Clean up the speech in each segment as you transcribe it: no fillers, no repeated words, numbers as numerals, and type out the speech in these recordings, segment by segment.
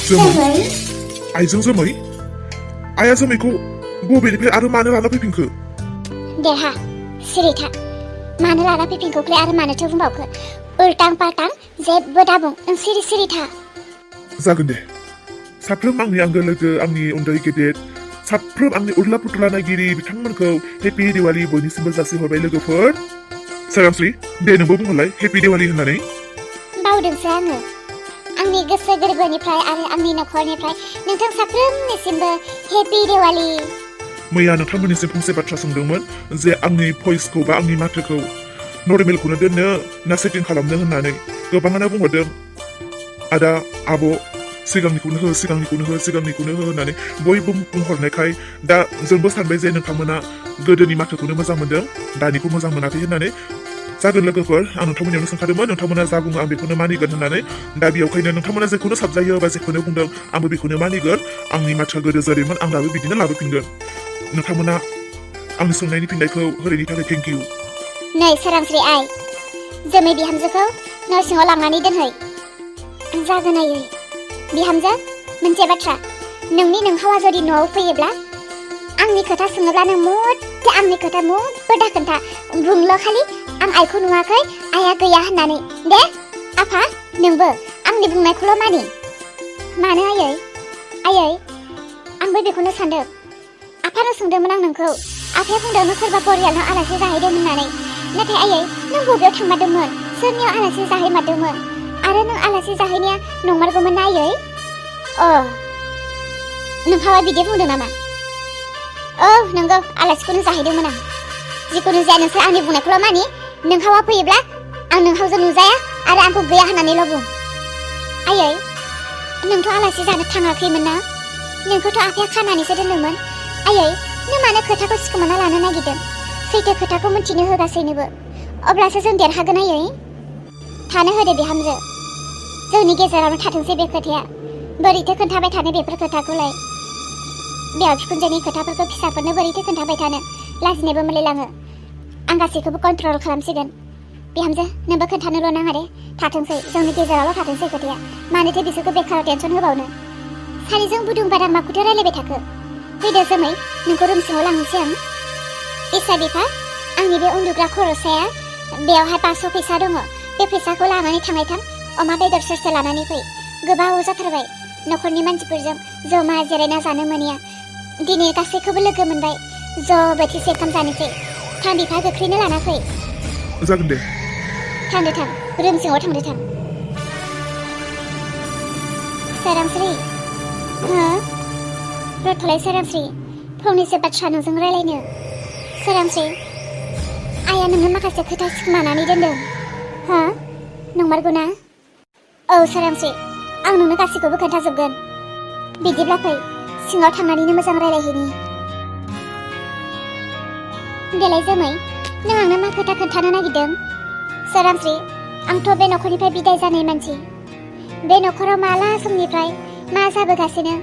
जोमै आइजों जोमै आइया जोमैखौ बबेनिफ्राय आरो मानो लाना फैफिनखो देहा सिरि था मानो लाना फैफिनखौलाय आरो मानोथो बुंबावखो उल्टां पाल्टां जेबो दाबुं नों सिरि सिरि था जागोन दे साफ्रोम आंनि आंगो लोगो आंनि उन्दै गेदेर साफ्रोम आंनि उर्ला पुतुला नायगिरि बिथांमोनखौ हेपि दिवाली बयनिसिमबो जासिहरबाय लोगोफोर सोरांस्रि दे नोंबो बुंहरलाय हेपि दिवाली होननानै बावदोंसो आङो आंनि गोसो गोरबोनिफ्राय आरो आंनि नखरनिफ्राय नोंथां साफ्रोमनिसिमबो हेपि दिवाली मैया नोंथांमोननिसिम फंसे बाथ्रा सोंदोंमोन जे आंनि भइसखौ बा आंनि माथोखौ नर्मेलखौनो दोननो ना सेटिं खालामनो होननानै गोबाङानो बुंहरदों आदा आब' सिगांनिखौनो हो होननानै बयबो बुंहरनायखाय दा जोंबो सानबाय जे नोंथांमोना गोदोनि माथोखौनो मोजां मोनदों दानिखौ मोजां मोनाखै होननानै जागोन लोगोफोर आं नोंथांमोननियावनो सोंखादोंमोन नोंथांमोना जा बुङो आं बेखौनो मानिगोन होननानै दा बेयावखायनो नोंथांमोना जेखौनो साबजायो बा जेखौनो बुंदों आंबो बेखौनो मानिगोन आंनि माथोआ गोदो जेरैमोन आं दाबो बिदिनो लाबोफिनगोन नोंथांमोना आंनि सोंनायनि फिननायखौ होनायनि थाखाय थेंक इउ नै सोरांस्रि आइ जोमै बिहामजोखौ न' सिङाव लांनानै दोनहै जागोनायै बिहामजो मोनसे बाथ्रा नोंनि नोंहावा जुदि न'आव फैयोब्ला आंनि खोथा सोङोब्ला नों मथे आंनि खोथा मबो दाखोन्था बुंल' खालि आं आइखौ नुवाखै आइया गैया होननानै दे आफा नोंबो आंनि बुंनायखौल' मानि मानो आयै आंबो बेखौनो सानदों आफानाव सोंदोंमोन आं नोंखौ आफाया बुंदोंमोन सोरबा परियालनाव आलासि जाहैदों होननानै नाथाय आयै नों बबेयाव थांमारदोंमोन सोरनियाव आलासि जाहैमारदोंमोन आरो नों आलासि जाहैनाया नंमारगौमोन ना आयै नोंहावा बिदि बुंदों नामा नंगौ आलासिखौनो जाहैदोंमोन आं जिखुनु जाया नोंसोर आंनि बुंनायखौल' मानि नोंहावा फैयोब्ला आं नोंहावजों नुजाया आरो आंखौ गैया होननानैल' बुं आयै नोंथ' आलासि जानो थाङाखैमोन ना नोंखौथ' आफाया खानानैसो दोनदोंमोन आयै नों मानो खोथाखौ सिखोमाना लानो नागिरदों सैथो खोथाखौ मिथिनो हो गासैनोबो अब्लासो जों देरहागोन आयै थानो होदो बिहामजो जोंनि गेजेरावनो थाथोंसै बे खोथाया बोरैथो खोन्थाबाय थानो बेफोर खोथाखौलाय बिहाव बिखुनजोनि खोथाफोरखौ फिसाफोरनो बोरैथो खोन्थाबाय थानो लाजिनोबो मोनलायलाङो आं गासैखौबो कन्ट्रल खालामसिगोन बिहामजो नोंबो खोन्थानोल' नाङा दे थाथोंसै जोंनि गेजेरावल' थाथोंसै खोथाया मानोथो बिसोरखौ बेखाराव टेनसन होबावनो सानैजों बुदुं बादाम माखौथो रायलायबाय थाखो फैदो जोमै नोंखौ रुम सिङाव लांनोसै आं इसा बिफा आंनि बे उन्दुग्रा खर'साया बेयावहाय 500 फैसा दङ बे फैसाखौ लानानै थांनायथां अमा बेदर सेरसे लानानै फै गोबाव जाथारबाय न'खरनि मानसिफोरजों जमा जिरायना जानो मोनिया दिनै गासैखौबो लोगो मोनबाय ज' बोथिसे ओंखाम जानोसै थां बिफा गोख्रैनो लाना फै जागोन दे थांदो थां रुम सिङाव थांदो थां सोरांस्रि रथ'लाय सोरांस्रि फंनैसो बाथ्रा नोंजों रायलायनो सोरांस्रि आइया नोंनो माखासे खोथा सिखोमानानै दोनदों नंमारगौ ना औ सोरांस्रि आं नोंनो गासैखौबो खोन्थाजोबगोन बिदिब्ला फै सिङाव थांनानैनो मोजां रायलायहैनि देलाय जोमै नों आंनो मा खोथा खोन्थानो नागिरदों सोरांस्रि आंथ' बे न'खरनिफ्राय बिदाय जानाय मानसि बे न'खराव माला समनिफ्राय मा जाबोगासिनो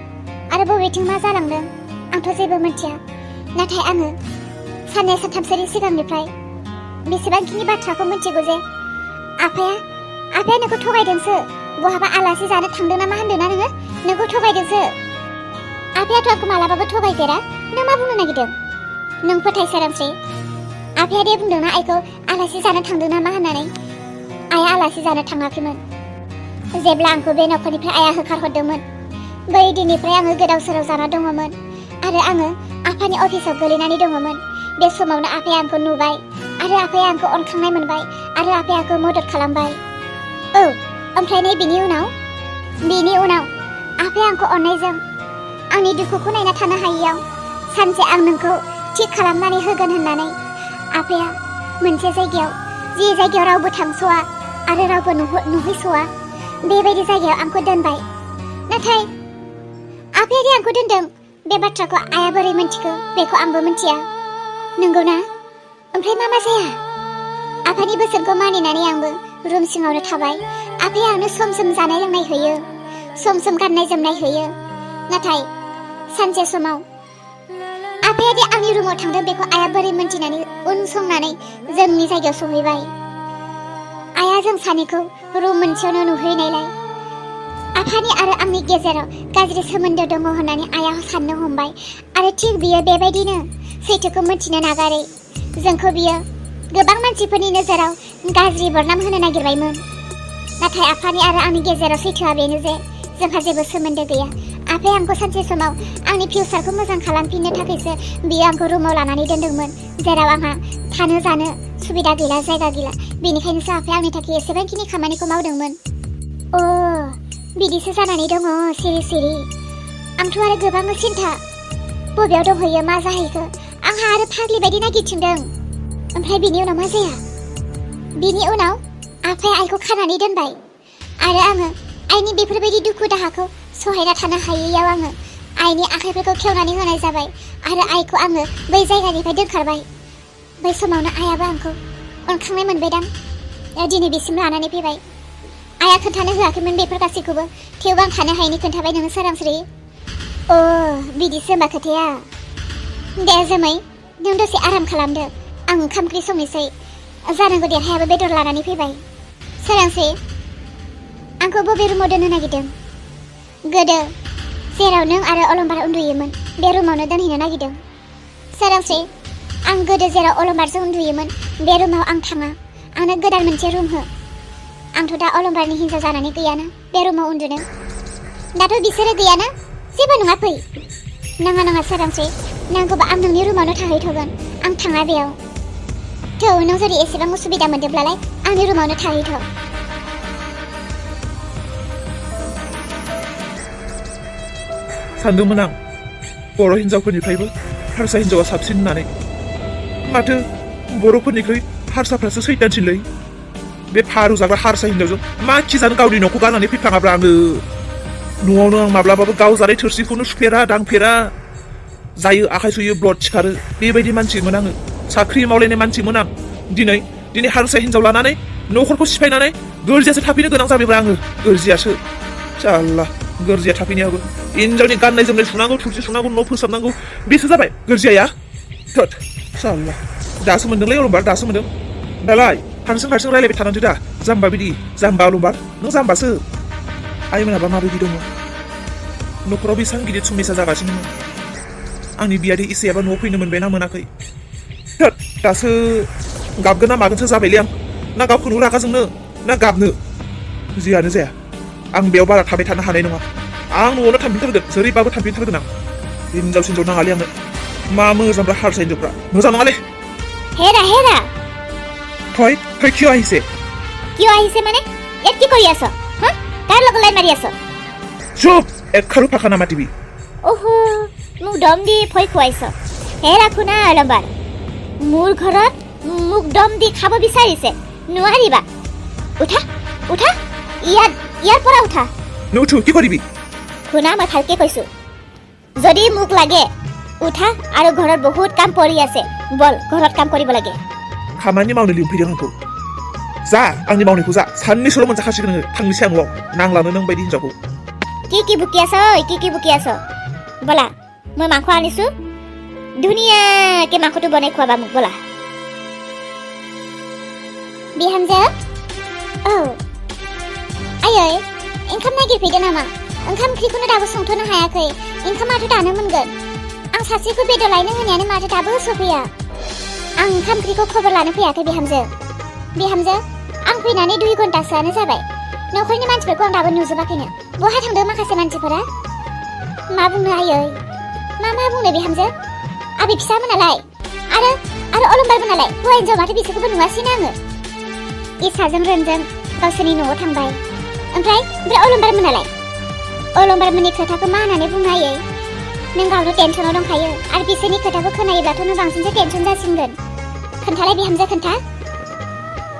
आरो बबेथिं मा जालांदों आंथ' जेबो मिथिया नाथाय आङो साननै सानथामसोनि सिगांनिफ्राय बेसेबांखिनि बाथ्राखौ मिथिगौ जे आफाया नोंखौ थगायदोंसो बहाबा आलासि जानो थांदों ना मा होनदोंना नोंखौ थगायदोंसो आफायाथ' आंखौ मालाबाबो थगायफेरा नों मा बुंनो नागिरदों नों फोथाय सोरांस्रि आफाया दे बुंदोंना आइखौ आलासि जानो थांदों ना मा होननानै आइया आलासि जानो थाङाखैमोन जेब्ला आंखौ बे न'खरनिफ्राय आइया होखारहरदोंमोन बै दिननिफ्राय आङो गोदाव सोराव जाना दङमोन आरो आङो आफानि अफिसाव गोलैनानै दङमोन बे समावनो आफाया आंखौ नुबाय आरो आफाया आंखौ अनखांनाय मोनबाय आरो आफाया आंखौ मदद खालामबाय ओमफ्राय नै बिनि उनाव आफाया आंखौ अननायजों आंनि दुखुखौ नायना थानो हायियाव सानसे आं नोंखौ थिग खालामनानै होगोन होननानै आफाया मोनसे जायगायाव जि जायगायाव रावबो थांस'आ आरो रावबो नुहैस'आ बेबायदि जायगायाव आंखौ दोनबाय नाथाय आफाया दि आंखौ दोनदों बे बाथ्राखौ आइया बोरै मिन्थिखो बेखौ आंबो मिन्थिया नंगौना ओमफ्राय मा जाया आफानि बोसोनखौ मानिनानै आंबो रुम सिङावनो थाबाय आफाया आंनो सम सम जानाय लोंनाय होयो सम सम गाननाय जोमनाय होयो नाथाय सानसे समाव आफाया दि आंनि रुमाव थांदों बेखौ आइया बोरै मिन्थिनानै उनसंनानै जोंनि जायगायाव सहैबाय आइया जों सानैखौ रुम मोनसेयावनो नुहैनायलाय आफानि आरो आंनि गेजेराव गाज्रि सोमोन्दो दङ होननानै आइया साननो हमबाय आरो थिग बियो बेबायदिनो सैथोखौ मिथिनो नागारै जोंखौ बियो गोबां मानसिफोरनि नोजोराव गाज्रि बरनाम होनो नागिरबायमोन। नाथाय आफानि आरो आंनि गेजेराव सैथोआ बेनो जे जोंहा जेबो सोमोन्दो गैया। आफाया आंखौ सानसे समाव आंनि फिउचारखौ मोजां खालामफिननो थाखायसो बियो आंखौ रुमाव लानानै दोनदोंमोन, जेराव आंहा थानो जानो सुबिदा गैला, जायगा गैला। बेनिखायनोसो आफाया आंनि थाखाय एसेबांखिनि खामानिखौ मावदोंमोन। बिदिसो जानानै दङ सिरि सिरि। आंथ' आरो गोबां सिन्था, बबेयाव दंहैयो मा जाहैखो आंहा आरो फाग्लि बायदि नागिरथिंदों। ओमफ्राय बिनि उनाव मा जाया? बिनि उनाव आफाया आइखौ खानानै दोनबाय आरो आङो आइनि बेफोरबायदि दुखु दाहाखौ सहायना थानो हायैयाव आङो आइनि आखाइफोरखौ खेवनानै होनाय जाबाय आरो आइखौ आङो बै जायगानिफ्राय दोनखारबाय। बै समावनो आइयाबो आंखौ अनखांनाय मोनबायदां, दिनै बिसिम लानानै फैबाय। आइया खोन्थानो होआखैमोन बेफोर गासैखौबो, थेवबो आं थानो हायैनि खोन्थाबाय नोङो सोरांस्रि। बिदिसो होमबा खोथाया। दे जोमै, नों दसे आराम खालामदो, आं ओंखाम ओंख्रि संनोसै। जानांगौ देरहायाबो बेदर लानानै फैबाय। सोरांस्रि, आंखौ बबे रुमाव दोननो नागिरदों? गोदो जेराव नों आरो अलंबार उन्दुयोमोन बे रुमावनो दोनहैनो नागिरदों। सोरांस्रि, आं गोदो जेराव अलंबारजों उन्दुयोमोन बे रुमाव आं थाङा। आंनो गोदान मोनसे रुम हो। आंथ' दा अलंबारनि हिन्जाव जानानै गैयाना बे रुमाव उन्दुनो। दाथ' बिसोरो गैयाना, जेबो नङा फै। नाङा सोरांस्रि, नांगौबा आं नोंनि रुमावनो थाहैथ'गोन, आं थाङा बेयाव। थौ, नों जुदि एसेबां उसुबिदा मोनदोंब्लालाय आंनि रुमावनो थाहैथ'। सानदोंमोन आं बर' हिन्जावफोरनिफ्रायबो हारसा हिन्जावा साबसिन होननानै। माथो बर'फोरनिख्रुइ हारसाफ्रासो सैतानसिनलै। बे फारु जाग्रा हारसा हिन्जावजों मा खिजानो गावनि न'खौ गारनानै फैफ्लाङाब्रा आङो। न'आवनो आं माब्लाबाबो गाव जानाय थोरसिखौनो सुफेरा दांफेरा, जायो आखाइ सुयो ब्लड सिखारो, बेबायदि मानसिमोन आङो। साख्रि मावलायनाय मानसिमोन आं। दिनै हारसा हिन्जाव लानानै न'खरखौ सिफायनानै गोरजियासो थाफैनो गोनां जाबायब्रा आङो। गोरजियासो जाल्ला, गोरजिया थाफैनायाबो हिन्जावनि गाननाय जोमनाय सुनांगौ, थुरसि सुनांगौ, न' फोसाबनांगौ, बेसो जाबाय गोरजियाया। थोद जाल्ला, दासो मोनदोंलै अलंबार, दासो मोनदों। दालाय हारसिं रायलायबाय थानांदो दा, जाम्बा बिदि। जाम्बा अलंबार, नों जाम्बासो। आइमोनाबा माबायदि दङ? न'खराव बेसेबां गिदिर समयसा जागासिनोमोन। आंनि बियादै इसेयाबा न'आव फैनो मोनबायना मोनाखै? थोद, दासो गाबगोन ना मागोनसो जाबायलै आं। ना गावखौनो रागा जोंनो ना गाबनो। जियानो जाया, आं बेयाव बारा थाबाय थानो हानाय नङा। आं न'आवनो थांफिनथारगोन, जेरैबाबो थांफिनथारगोन आं। हिन्जाव सिन्जाव नाङालै आंनो। मा मोजांब्रा हारसा हिन्जावफ्रा, मोजां नङालै। হেৰা তই কিয় আহিছে? কিয় আহিছে মানে? ইয়াত কি কৰি আছ? হা, কাৰ লগত লাইন মাৰি আছ? চুপ, একখাৰো ভাষা নামাতিবি। মোক দম দি ভয় খুৱাইছ। হেৰা শুনা অলম্বাৰ, মোৰ ঘৰত মোক দম দি খাব বিচাৰিছে, নোৱাৰিবা। উঠা, ইয়াৰ পৰা উঠা। নুঠো, কি কৰিবি? শুনা, মই ভালকে কৈছো, যদি মোক লাগে উঠা, আৰু ঘৰত বহুত কাম পৰি আছে, বল ঘৰত কাম কৰিব লাগে। खामानि मावनो लिंफैदों आंखौ। जा, आंनि मावनायखौ जा, साननैसोल' मोनजाखासिगोन नोङो। थांनोसै आं न'आव, नांलानो नों बायदि हिन्जावखौ। কি বুকি আছ? কি বুকি আছ? বলা, মই মাংস আনিছো, ধুনীয়াকে মাংসটো বনাই খুৱাবা মোক, বলা। बिहामजो, आयै, ओंखाम नागिरफैदो नामा? ओंखाम ओंख्रिखौनो दाबो संथ'नो हायाखै। ओंखामाथ' दानो मोनगोन। आं सासेखौ बेदर लायनो होनायानो माथो दाबो सफैया। आं ओंखाम ओंख्रिखौ खबर लानो फैयाखै बिहामजो, आं फैनानै 2 घन्टासोआनो जाबाय। न'खरनि मानसिफोरखौ आं दाबो नुजोबाखैनो। बहा थांदों माखासे मानसिफोरा? मा बुंनो आयै? मा बुंनो बिहामजो? आबै फिसामोनालाय आरो अलंबारमोनालाय? हौवा हिन्जाव माथो बिसोरखौबो नुवासैनो आङो। इसाजों रोनजों गावसोरनि न'आव थांबाय। ओमफ्राय अलंबारमोनालाय? अलंबारमोननि खोथाखौ मा होननानै बुंनो आयै? नों गावनो टेनसनाव दंखायो, आरो बिसोरनि खोथाखौ खोनायोब्लाथ' नों बांसिनसो टेनसन जासिनगोन। खोन्थालाय बिहामजो, खोन्था।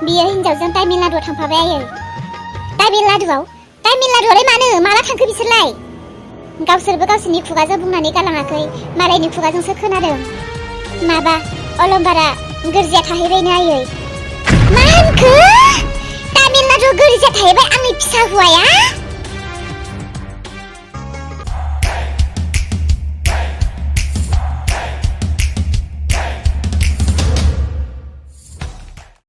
बियो हिन्जावजों तामिलनाडुआव थांफाबाय आयै। तामिलनाडुआवलाय मानो? माला थांखो बिसोरलाय? गावसोरबो गावसोरनि खुगाजों बुंनानै गालाङाखै, मालायनि खुगाजोंसो खोनादों। माबा अलंबारा गोरजिया थाहैबायनो आयै। मा होनखो? तामिलनाडुआव गोरजिया थाहैबाय आंनि फिसा हौवाया?